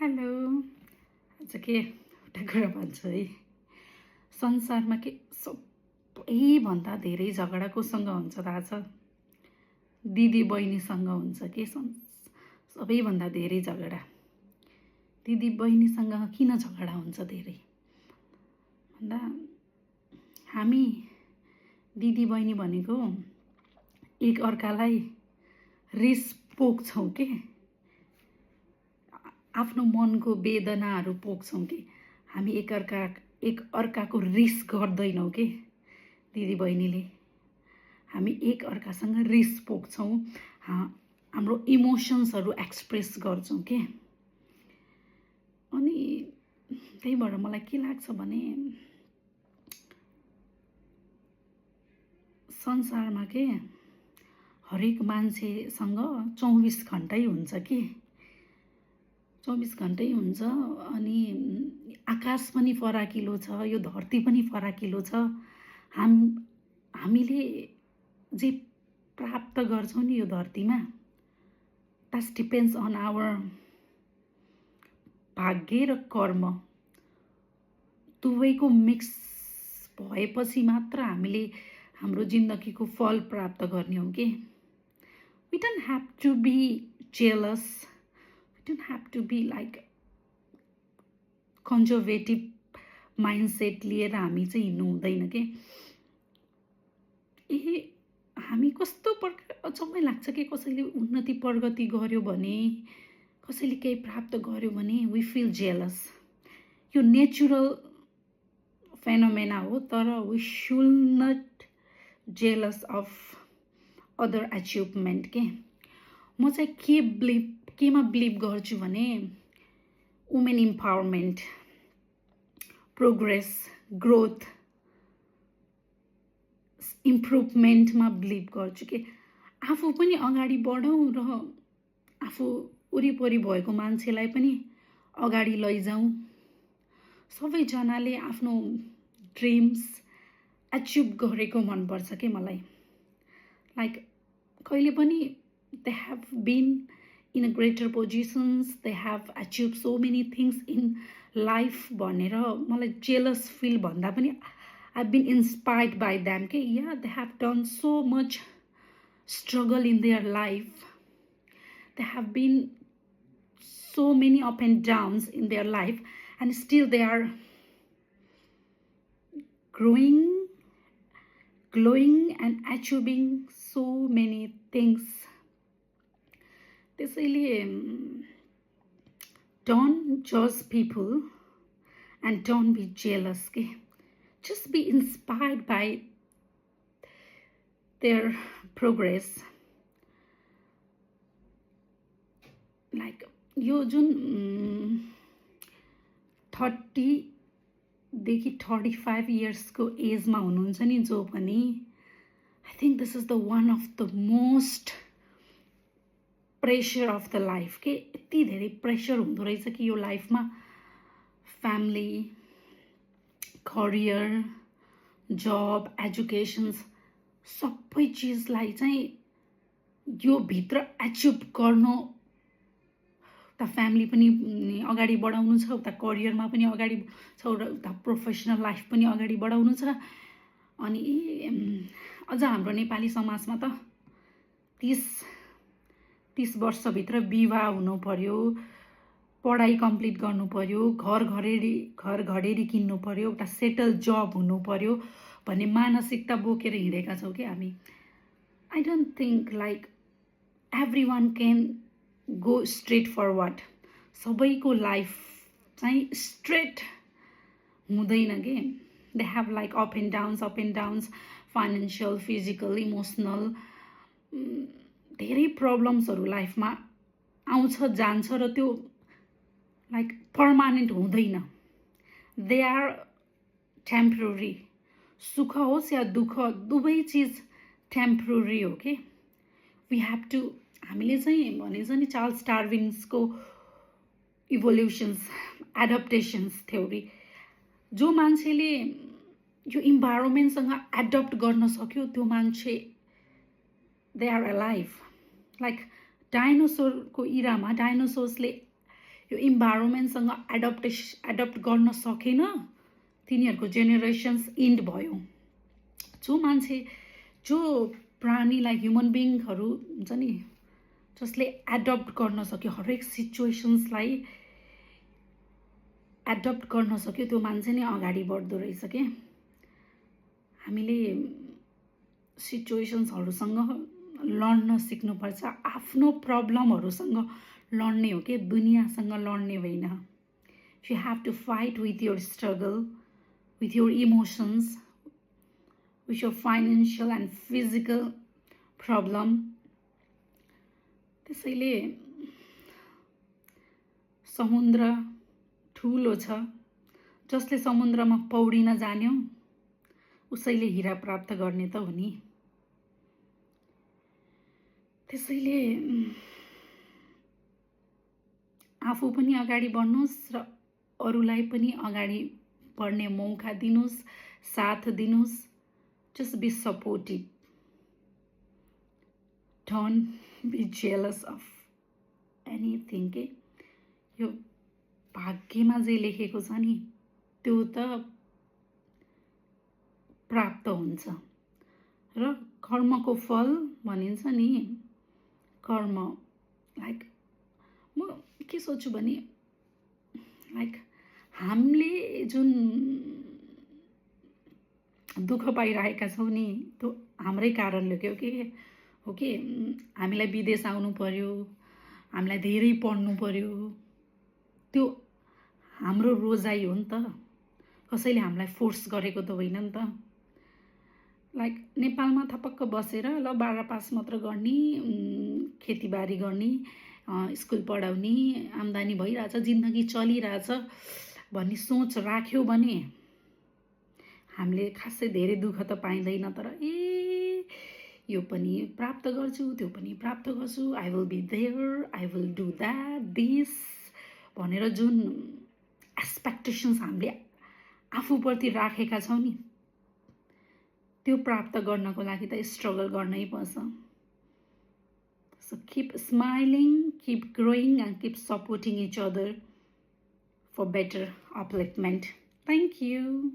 Hello. आज के एउटा कुरा भन्छु है। संसारमा के सबैभन्दा धेरै झगडा कोसँग हुन्छ थाहा छ? दिदी बहिनीसँग हुन्छ के सबैभन्दा धेरै झगडा। दिदी बहिनीसँग किन झगडा हुन्छ धेरै भन्दा हामी दिदी बहिनी भनेको एक अर्कालाई रिस पोख्छौँ के, आफ्नो मनको वेदनाहरू पोख्छौँ कि हामी एक अर्काको रिस गर्दैनौँ के। दिदी बहिनीले हामी एक अर्कासँग रिस पोख्छौँ, हाम्रो इमोसन्सहरू एक्सप्रेस गर्छौँ के। अनि त्यही भएर मलाई के लाग्छ भने संसारमा के हरेक मान्छेसँग 24 घन्टै हुन्छ कि 24 घन्टै हुन्छ। अनि आकाश पनि फराकिलो छ, यो धरती पनि फराकिलो छ। हामीले जे प्राप्त गर्छौँ नि यो धरतीमा, द्याट डिपेन्ड्स अन आवर भाग्य र कर्म। दुवैको मिक्स भएपछि मात्र हामीले हाम्रो जिन्दगीको फल प्राप्त गर्ने हो कि। We don't have to be jealous, we don't have to be like conservative mindset लिएर हामी चाहिँ हिँड्नु हुँदैन के। हामी कस्तो प्रकार अचम्मै लाग्छ कि कसैले उन्नति प्रगति गर्यो भने, कसैले केही प्राप्त गर्यो भने वी फिल जेलस। यो नेचुरल फेनोमेना हो, तर we should not jealous of other achievement के। म चाहिँ केमा बिलिभ गर्छु भने वुमेन इम्पावरमेन्ट, प्रोग्रेस, ग्रोथ, इम्प्रुभमेन्टमा बिलिभ गर्छु कि आफू पनि अगाडि बढौँ र आफू वरिपरि भएको मान्छेलाई पनि अगाडि लैजाउँ। सबैजनाले आफ्नो ड्रिम्स एचिभ गरेको मनपर्छ कि मलाई। लाइक कहिले पनि they have been in a greater positions, they have achieved so many things in life भनेर मलाई jealous feel भन्दा पनि I've been inspired by them के। yeah, they have done so much struggle in their life, they have been so many up and downs in their life, and still they are growing, glowing and achieving so many things. त्यसैले don't judge people and don't be jealous के। just be inspired by their progress. like यो जुन 30 देखि 35 इयर्सको एजमा हुनुहुन्छ नि जो पनि, I think this is the one of the most pressure of the life के। यति धेरै प्रेसर हुँदो रहेछ कि यो लाइफमा, फ्यामिली, करियर, जब, एजुकेसन्स, सबै चिजलाई चाहिँ यो भित्र एचिभ गर्नु, उता फ्यामिली पनि अगाडि बढाउनु छ, उता करियरमा पनि अगाडि छ, उता प्रोफेसनल लाइफ पनि अगाडि बढाउनु छ। अनि अझ हाम्रो नेपाली समाजमा त 30 वर्षभित्र विवाह हुनु पर्यो, पढाइ कम्प्लिट गर्नु पर्यो, घर घडेरी किन्नु पर्यो, एउटा सेटल जब हुनु पर्यो भन्ने मानसिकता बोकेर हिँडेका छौँ कि हामी। I don't think like every one can go straight forward. सबैको लाइफ चाहिँ स्ट्रेट हुँदैन कि। They have like up and downs, financial, physical, emotional, धेरै प्रब्लम्सहरू लाइफमा आउँछ जान्छ र त्यो लाइक पर्मानेन्ट हुँदैन। They are temporary. सुख होस् या दुःख, दुवै चिज टेम्पोररी हो कि। वी हेभ टु, हामीले चाहिँ भनेको छ नि चार्ल्स डार्विन्सको इभोल्युसन्स, एडप्टेसन्स थ्योरी, जो मान्छेले यो इन्भाइरोमेन्टसँग एडप्ट गर्न सक्यो त्यो मान्छे दे आर अलाइभ। लाइक डाइनोसोरको इरामा डाइनोसोर्सले यो इन्भाइरोमेन्टसँग एडप्ट गर्न सकेन, तिनीहरूको जेनेरेसन्स इन्ड भयो। जो मान्छे, जो प्राणीलाई, ह्युमन बिङहरू हुन्छ नि, जसले एडप्ट गर्न सक्यो, हरेक सिचुएसन्सलाई एडप्ट गर्न सक्यो, त्यो मान्छे नै अगाडि बढ्दो रहेछ के। हामीले सिचुएसन्सहरूसँग लड्न सिक्नुपर्छ, आफ्नो प्रब्लमहरूसँग लड्ने हो कि दुनियाँसँग लड्ने होइन। You have to fight with your struggle, with your emotions, with your financial and physical problem. त्यसैले समुद्र ठुलो छ, जसले समुद्रमा पौडिन जान्यो उसैले हिरा प्राप्त गर्ने त हो नि। त्यसैले आफू पनि अगाडि बढ्नुहोस् र अरूलाई पनि अगाडि बढ्ने मौका दिनुहोस्, साथ दिनुहोस्। Just be supportive, don't be jealous of anything के। यो भाग्यमा जे लेखेको छ नि त्यो त प्राप्त हुन्छ। र कर्मको फल भनिन्छ नि, कर्म लाइक म के सोच्छु भने लाइक हामीले जुन दुःख पाइरहेका छौँ नि त्यो हाम्रै कारणले हो कि हामीलाई विदेश आउनु पर्यो, हामीलाई धेरै पढ्नु पर्यो, त्यो हाम्रो रोजाइ हो नि त, कसैले हामीलाई फोर्स गरेको त होइन नि त। लाइक नेपालमा थपक्क बसेर ल 12 पास मात्र गर्ने, खेतीबारी गर्ने, स्कुल पढाउने, आम्दानी भइरहेछ, जिन्दगी चलिरहेछ भन्ने सोच राख्यो भने हामीले खासै धेरै दुःख त पाइँदैन। तर यो पनि प्राप्त गर्छु, त्यो पनि प्राप्त गर्छु, I will be there, I will do that this भनेर जुन एक्सपेक्टेसन्स हामीले आफूप्रति राखेका छौँ नि त्यो प्राप्त गर्नको लागि त स्ट्रगल गर्नै पर्छ। So keep smiling, keep growing and keep supporting each other for better upliftment. Thank you.